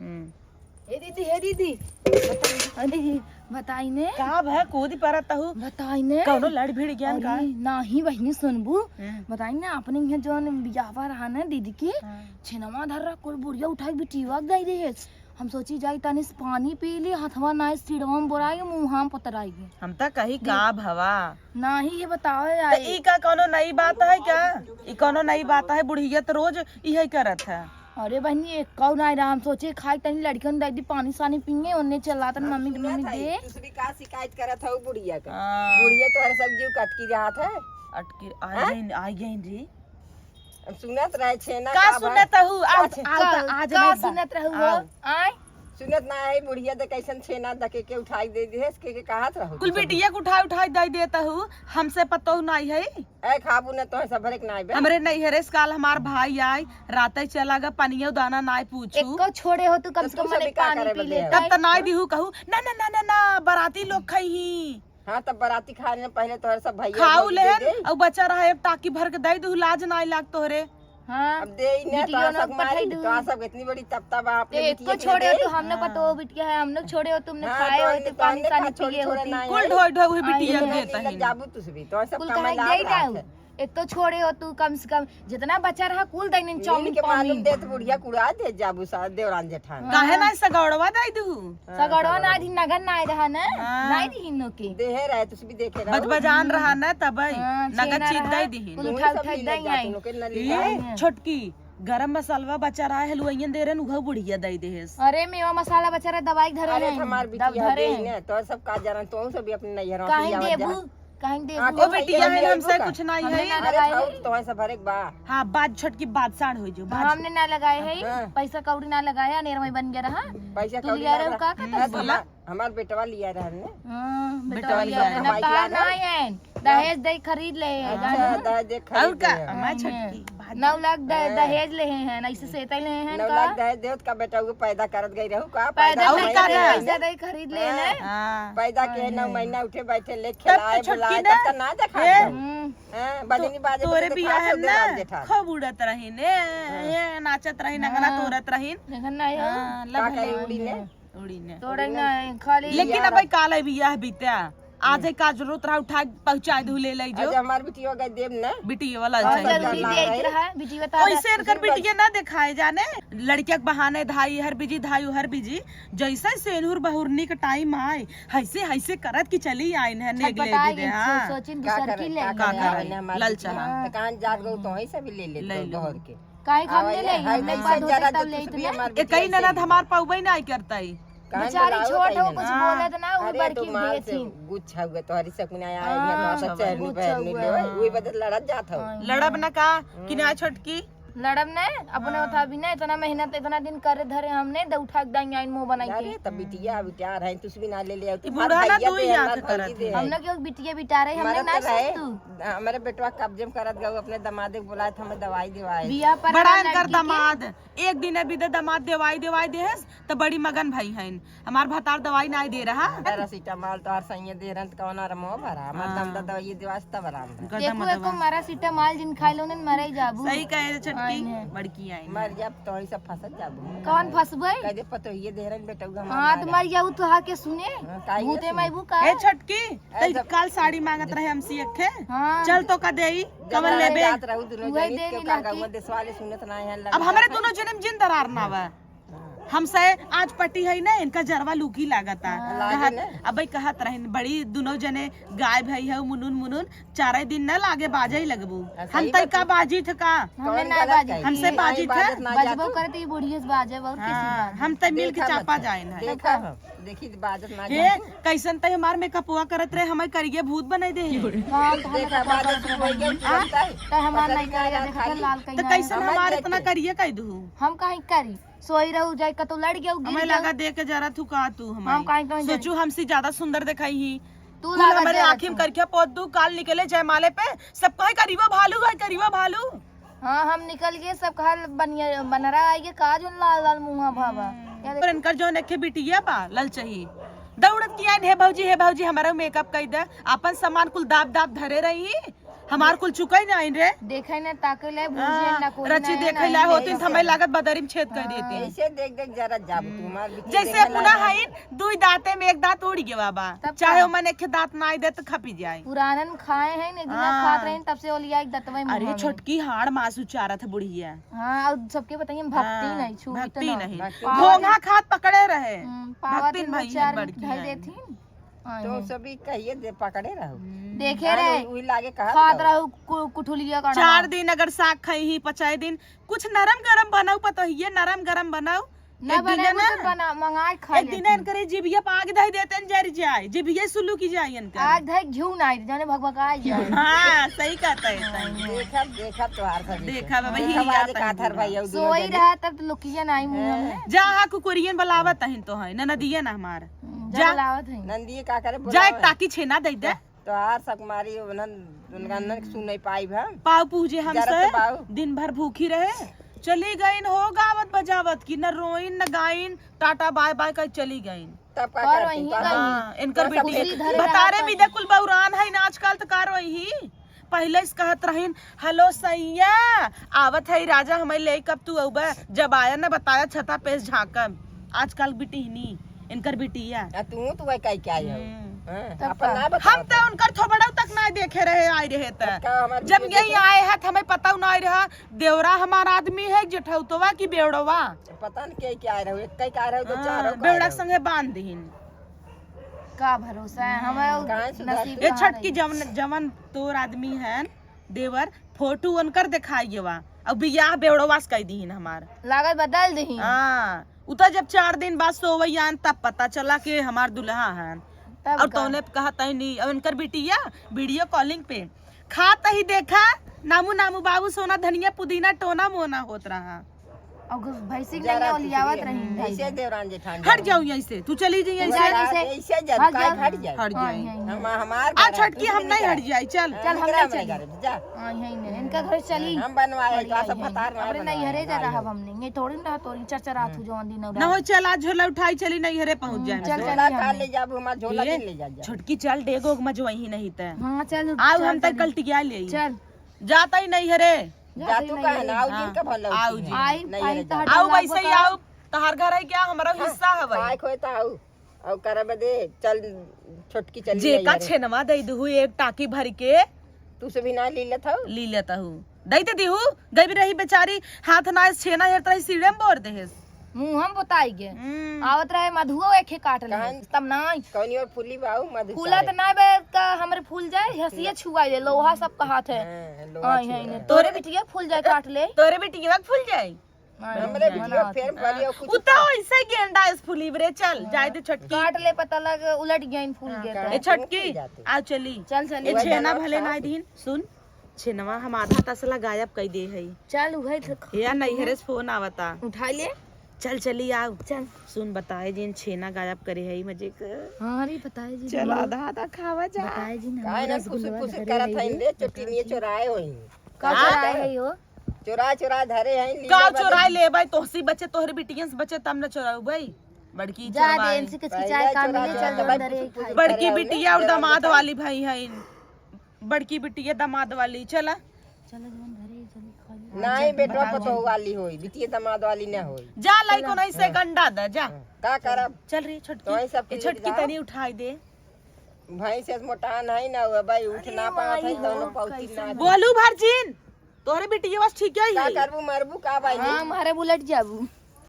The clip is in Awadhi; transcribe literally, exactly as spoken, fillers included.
हम्म। हे दीदी, हे दीदी, अरे बताई ने। का भा, कूदी परत हू? बताई ने। कौनो लड़ भिड़ गया का? अरे, नाही बहिनी, सुनबू। हम्म। बताई ने, अपने यहाँ जौन बियाहवा रहा ना दीदी की, हाँ। छेनवा धर रहा, कुल बुढ़िया उठाई बिटिया के दे दे। हम सोची जाई तनी से पानी पी ली, हथवा नाई सिड़वा में बोराई, मुँहा में पतराई गई। हम त कही दे। का भवा? नाही, ये बताओ त यार। ई का कौनो नई बात है क्या? ई कौनो नई बात है? बुढ़िया त रोज इहे करत है। अरे बहनी, एक कौ नाई रहा, हम सोचे खाई तनी लड़कियों दे दी, पानी सानी पिए, ओन्ने चला तन मम्मी के, मम्मी दे। दूसरी का शिकायत करत हऊ बुढ़िया के? हाँ। बुढ़िया तोहरे सब जीव कटकी रहत है। अटकी, आ हाँ? गई, आ गई रे। हम सुनत रहे छेना का का भा- सुनत हू? आओ, अच्छा। आओ त का, आज का नहीं बा। सुनत रहू हो? आओ। आय? सुनत ना है बुढ़िया दे कैसन छेना दके के उठाई दे दिहे, के, के कहत रहू कुल सब। बिटिया के उठाई, उठाई दे देत हू, हमसे पतोह नाई है। ए खाबू न तोहे सब भरे के नाई बे। हमरे नैहरे से काल हमार भाई आय, राते चला गा, पनिया दाना नाई पूछू। एको छोड़े हो तू, कम से तू कम सब मने का पानी करे पी बदे लेता। तब त नाई दिहू कहू, "ना, ना, ना, ना, ना, बराती लोग खइही।" हाँ, तब बराती खाए में पहले तोहर सब भैया खाऊ भौजी दे लेहन, दे। अउ बचा रहा, एक टाकी भर के दे दू, लाज नाई लाग तोहरे। हाँ, अब दे ही ना, बिटिया तोहर लोग सब पठाई मारी, दू। तोहर सब इतनी बड़ी तब तब आप ते लोग एको बिटिया के छोड़े हो दे। तू, हमने हाँ। पतो बिटिया है, हम लोग छोड़े हो, तुमने हाँ, खाए तो हो, हमने तो तो हमने कहा कहा नहीं छोड़ पिए छोड़ होती। ना कुल है। ढोई ढोई हुई हाँ, बिटिया ये दे है। तहिन। जाबू तुझ भी, तोहर सब कुल कमाई कहा लाग दे रहा जाऊ। है। एक तो छोड़े हो तू, कम से कम जितना बचा रहा, कुल दे देन, चाउमीन के मालूम पानी। देत बुढ़िया कुड़ा देत जाबू सा देवरान जेठान। हाँ। काहे ना सगौड़वा दे दू? हाँ, सगौड़वा ना सगौड़वा। दिन नगन ना आए रहा ना, हाँ। ना दिहिन ओके। देहे रहे, तुझ भी देखे रहो। बजबजान रहा ना, तबई। हाँ, नगद छेना चीज रहा, दे दिहिन। कुल उठा उठा दे आई। ए, छोटकी, गरम मसालवा बचा रहा है, हलुआइयन दे रहे, उघऊ बुढ़िया दे देहेस। अरे, मेवा मसाला बचा रहे, दवाई धरे अरे, हैं। हमार दब बिटिया धरे दे हैं। ने, तोहर सब का जानन, तोहू सब भी अपने नैहर में काहे पियावत जा। देबू? कहीं दे हाँ, दे। ओ तो बिटिया भैया है, ले हमसे लेबो का? कुछ नहीं हमने है। ना अरे लगाए भाऊ, है। तो ऐसा भरे के बा। हाँ, बात छोटकी बात साढ़ हो जो, बात। हमने ना लगाए है, हाँ। पैसा कौड़ी ना लगाए है, अनेर में बन गया रहा। पैसा तू कौड़ी लिया ना रहे लगा। का, का हम्म, तू बोला। हमार, हमार बेटवा लिया रहा ने। हाँ, बेटवा बेटवा लिया लिया रहे रहा। ना, हमार का बेटवा। ना है, दहेज दे खरीद ले है, अच्छा, जाने। दहेज दे और खरीद का? ले। हमार हाँ। छोटकी। नौ लाख द-, हाँ। दहेज लेहे हैं, ऐसे सेतै लेहे हैं नौ का? लाख दहेज देवत का बेटा, वो पैदा करत गई रहू का? पैदा पैदा और करत का गई, रहा? पैसा दे खरीद ले हाँ। ले। हाँ। पैदा के हाँ, नौ हाँ। महीना उठे बैठे ले तब तो खिलाए छोटकी बुलाए, ना। तब तो ना देखा ए, दो। हम्म। हाँ, तो बजनी बाजे तोरे बजे तो बियाह खास है होते ना, राम जेठान। खूब उड़त रही ने, हाँ। ये नाचत रही, नगना हाँ। तोरत रही। देखन ना आयो। हाँ, का लभ कही ले। उड़ी ने? उड़ी ने। तोड़े उड़ी ने। ना, खाली लेकिन यार। अब काल है बियाह बीता। आज हम्म। एक का जरूरत रहा, उठा के पहुँचा दू, ले ले जो। आज हमार बिटिया गए देब ना। बिटिया वाला और चाहिए। जरूरी करना देख है। रहा है, बिटिया बता ओइसे रहा। इनकर बिटिया ना दिखाए जाने। लड़किया के बहाने धाई हर बिजी, धाई हर बिजी। जैसे सेनुर बहुरनी के टाइम आए, हैसे, हैसे करत कि चली आइन है, नेग ले छटपटाए दे दे, गई, हाँ। सो-, सोचिन का दूसर करे, की ले का ले। करे, का करे? हमार ललचा। बिटिया। हाँ। तो कहाँ जात गऊ, तो वहीं से भी ले ले, ले तो लो। बहुत के। काहे के हम आवे, ले ले, हई, हमने हई, बात होता जरा तब दूसरी ले भी इतना। हमार ए, कई बिटिया से ननद ले। हमार पौबे ना आई करता ही। काहे बेचारी बोलावत छोट हई हो, ना? कुछ हाँ। बोलत ना, वो अरे, बड़की तू माल से भेथिन। गुच्छा हुए, तोहरी सकुना आई हाँ, है, तो चैन गुच्छा में हुए, ले, हाँ। वही बदल लड़त जात हो। हाँ। लड़ब ना का, कि ना हम्म। छोटकी? लड़ब ना, अपने हाँ। उठा भी ना, इतना मेहनत, इतना दिन करे धरे हमने, दे उठा के दाई आइन मुंह बनाई अरे, के। तब बिटिया, बिटिया रहे, तुझ भी ना ले ले, ई तुम्हार बूढ़ा ना भैया दो दे, ही आंख हमार करत भौजी दे। है। हम लोग के बिटिया बिटा रहे, हमने मरत ना रहे। सोच तू। हमारे बेटवा कब्जे में करत गऊ, अपने दमादे के बुलाए थे, हमें दवाई देवाए। बिया पर बड़ा ना इनकर लड़की के। दमाद, एक दिन अभी दे दमाद देवाई देवाई देहस, त बड़ी मगन भई हइन। हमार भतार दवाई नाई दे रहा। पैरासिटामोल तो हर सैये दे रहन, त कौन आराम हो भरा? हमार हाँ। दम दा दवाई देवास तब आराम है। गदम देखो, एको दवा। मारा सीटा माल जिन खाए लो ने, मरे जाबू। सही कहे रे छोटकी, आइन है। बड़की आइन मर है। जाब तो ही सब फंसत जाबू। कौन फंसबे? कह दे पतोहिए दे रहन बेटौगा हमार हाँ, तो मारे। मर जाबू तो हाके सुने। हाँ, काहे भूते सुने? माईबू का? ए छोटकी, तई ऐसा काल साड़ी मांगत रहे हमसे एक ठे। हाँ। चल तो का देई, जब कवन लड़ाई लेबे? जात रहू दुनो उहे जनी देनी के का लागी। गौवा देश वाले सुनत ना है, अब हमरे दुनो जने में जिन दरार ना बा। हमसे आज पटी है ना, इनका जरवा लूकी लागता। हाँ। कहत, लागे ना। अबे कहत रहिन, बड़ी दुनो जने गाय भई है, मुनुन मुनुन, चारे दिन ना लागे बाजे ही लगबू। हाँ, हम सही तई बात का है। बाजी थे का? हमने कौन ना गलत बाजी कही? हमसे नहीं, बाजी थे? बाजत ना बजबो जातू। करत ई बुढ़िया से बाजे, और किसी हाँ, बाजे। हम तई मिल के देखा चापा मत। जाए ना। देखा हम। देखी त बाजत ना हे, जाए। कैसन तई हमार मेकअपवा करत रहे, हमें करिए भूत बनाई दे। काम तो हमें देखा, पता बाजत करत कोई रहे। गलती आ? करता है। तो हमार पता नहीं नहीं करेगा, क्या देखा था, खाली। लाल कहीं तो है। कैसन हमार हमार देख इतना के। करिए कह दू? हम काहे करी? सोई रहू, जाए कतो लड़ गयो, गिर हमें गयो। लगा दे के जरा थू का तू हमार। हम काहे कहीं सोचू जरा। हमसे ज्यादा सुंदर दिखाई ही। तू कुल लगा हमरे दे आँखी में तू। करके पोत दू, काल निकले जयमाले पे, सब कहे करीबा भालू है, करीबा भालू। हाँ, हम निकल गए, सब कहल बनिया, बनरा आई के का जोन लाल लाल मुँहा भावा। हम्म। या देख। पर इनकर जोन एक ठे बिटिया बा, ललचही। दौड़त की आइन, "हे भौजी, हे भौजी, हमारा मेकअप कई दे।" आपन सामान कुल दाब दाब धरे रही। हमार कुल चुकइ नाहीं रे। देखे न ताके ले, भूजे हाँ, न कोई रची ना, देखे ना ला देखे होतिन, ना। त हमें लागत बदरी में छेद कर देतिन। हाँ। ऐसे देख देख जरा जाब तू, हमार बिटिया जैसे देखे अपना ला। हइन, दुई दांते में एक दांत उड़ि गवा बा। तब चाहे का? ओमन एक दांत नाहीं दे त खपी जाए। पुरानन खाए हैं, ने दिना हाँ। खात रहिन, तब से ओलिया एक दतवे मुंह अरे में। छोटकी हाड़ मास उचारत है बुढ़िया। हाँ, और सबके बताइए, भक्ति हाँ, नहीं, छुई तो भक्ति ना। नहीं। भक्ति पावन घोंघा खात पकड़े रहे। हम्म, पावा भक्तिन दिन में भइया चार बड़की धइ आई। देथिन। हाँ, तो है। सभी कहिए दे पकड़े रहो। हम्म। देखे हाँ, रहे, वही लागे कहा खात तो। रहो कु-, कुठुलिया का चार डब्बा। दिन अगर साग खाई ही, पचाए दिन, कुछ नरम गरम बनाऊ, पतोहिए नरम गरम बनाऊ। ना एक दिने बनाए ना, तो बना, मंगाए खा एक दिने लेती। इनकरे जिभिया पे आग धई देते हैं, जर जाए, जिभिया सुलू की जाए इनकर। आग धई घिउ ना आई, जाने भकभकाए जाए। हाँ, सही कहता है, सही। देखब, देखब तोहार सभी के। देखब, अब देखब, ही आज आता है काथर पूरा। भाई, और दुनो सोई जने। रहा तब तो लुकिया ना आई मुंह में। जा, हाँ, कुकुरियन बुलावत अहिन तो है, ननदिया ना हमार। हम्म, जा। जा बुलावत है। नंदिये का करे जा, एक बुलावे? टाकी छेना दे दे। तोहार सकमारी उन्हन, उनका नन सुन नहीं पाई भा। पाव पूजे हम जरा से तो पाव। दिन भर भूखी रहे, चली गईन हो गावत बजावत की न रोइन न गाइन, टाटा बाय बाय कह चली गईन। तब का कर करती? वहीं गई। हाँ, इनकर बस बेटी उसी धरे बता रहा रे था। बिदा कुल बौरान है ना आजकल तो का रोई ही। पहिले से कहत रहिन, "हेलो सैया, आवत है राजा, हमें ले कब तू अउबे?" जब आया न बताया छता पेश झांकम। आजकल बिटिहनी, इनकर बिटिया। आ तू तो वही कह के आई हो। हम्म। हाँ, तब अपन का? ना बतावत हम तो हो। उनकर थोबड़ा तक ना देखे रहे, आए रहे त। तब का हमार जब बिटिया यही देखे? आए हैं, त हमें पता ना रहा, देवरा हमार आदमी है, जेठौतवा की बेवड़वा। पता न के क्या रहो, एक कई का रहो, दो चार हाँ, रहो, का बेवड़ा रहो। संगे बांध दीन। का भरोसा है, हम्म। हमें काहे सुधार नसीब ए कहाँ छोटकी रही? जवन, जवन तोर आदमी है, देवर, फोटो उनकर देखाई गवा। अब बियाह बेवड़वा से कह दीन हमार। लागत बदल दीन। हाँ, उ तो जब चार दिन बाद सोवैया आन, तब पता चला कि हमार दुल्हा है। तब और का? तौने पे कहत है नी, अब इनकर बिटिया वीडियो कॉलिंग पे खात ही देखा, नामू नामू बाबू सोना धनिया पुदीना टोना मोना होत रहा। और घुस-, भैंसी के जरा नहीं कुछ ओलियावत भी, रही हम्म, है। ऐसे देवरान जेठान हट जाओ। जाओ यहीं से, तू चली जाइए तू यहीं से। जा, से। ऐसे जा, भाग काहे जाओ। हट जाए? हट हाँ, जाए। यहीं हम, है। हमार आ घर है, छोटकी, तू हम भी नहीं निकल। हट जाए, चल। हाँ, चल, हम निकल नहीं हमारे जाए। घर में, जा। हाँ, यहीं नहीं, इनका घर चली। हम बनवाए, हट तो ऐसा जाइए, भतार हट ना नहीं बनवाए, हरे जा हमारे रहा घर। हमने, ये थोड़ी ना तोरी चरचरात हम्म। हो जौन दिन ना हो, चल, आज झोला उठाई, चली नहीं हरे पहुँच हम्म, जाए। चल, झोला चली का हमने। ले जाबू, हमार झोला ए, दिन ले जा, जा। छोटकी चल, डेग ओग मजवाई ही नहीं त। हाँ, चल, आओ, चल, हम तक चल। कल्टिया ले आई। चल। जाता ही नहीं हरे। जा जाते तू नहीं काहे है। ना, आऊ हाँ, जिनका भला आऊ होती है। जी। आई, नहीं आई है तो जा। हटा आऊ लागबो वैसे ही का। आऊ, तोहार घर है क्या? हमारा हाँ, हिस्सा है भाई। खाए खोए तो आऊ। और करे बदे चल, छोटकी चली जे जाई का यार। छेनवा दे दहू एक टाकी भर के। तू से भी ना ली लेत हऊ? ली लेत हऊ। दे दे दीहू, गई भी रही बेचारी, हाथ ना छेना हेरत रही, सीढ़े में बोर देहेस। मुँह हम बताई गे। हम्म। आवत रहे मधुओ एके काट ले। कहाँ? तब ना आई। कौनी और फूली बाऊ मधु फूला चाहे। त ना बे का हमरे फूल जाए, हंसिया छुआई दे, लोहा सब कहात है। हाँ, लोहा आई, छुआ आई, है। तोरे बिटिया फूल जाए, काट ले। तोरे बिटिया फूल जाए। हाँ, हमरे हाँ, बिटिया हाँ, फेर हाँ। पड़ी और कुछ उ तो ऐसे गेंडा इस फुली रे, चल, हाँ। जाए दे छोटकी। काट ले, पता लग उलट गया इन फूल हाँ, के काहे तो। ए छोटकी, तुम जाते? आ चली। चल, चल, ए वही छेना जाना भले था। ना दीन, सुन, छेनवा हम आधा तसला गायब कई दे हई। चल, उहे तो या नैहरे से फोन आवता। उठा ले। चल, चली आओ। चल। सुन, बताए जिन छेना गायब करे हई मजे के। हाँ, अरे, बताए जिन चल, हम आधा आधा खावा जा। बताए जिन हम काहे ना रसगुल्ला फुसुर फुसुर धरे करत हई हई रे, रे, चोटिनिया चोराए होई। का हाँ? चोराए हई हो? चोरा चोरा धरे हैं, लीले का वाले। चोराए लेबै? तोहसी बचे, तोहरे बिटियन से बचे, तब न चोराउबै। बड़की जा चोरवाई। दे, इनसे किसकी पहले चाय काम चोरा मिले, चोरा चल तब अंदर फुसुर एक फुसुर खाई। बड़की करे बिटिया और हमारे दमाद वाली भाई हैं। बड़की बिटिया दमाद वाली, चला। चलो, जवन घरे चली, खा ले। नहीं, बेटवा पतोह वाली होई, बिटिया दमाद वाली न होई। जा, लाई चला। कोनो ऐसे हाँ। गंडा द, जा। हाँ, का करब? चल रे, छोटकी। तो ऐसे ए, छोटकी जाओ। तनी उठाई दे। भैंस से मोटान है ना, वो भाई उठ अरे ना पावत है, माई हो, दोनों पौती कैसन ना। बोलू भरजीन। तोहरे बिटिया बस ठीक ही का है। करबू, मरबू का बाई हाँ, नहीं? मारे बुलट जाबू।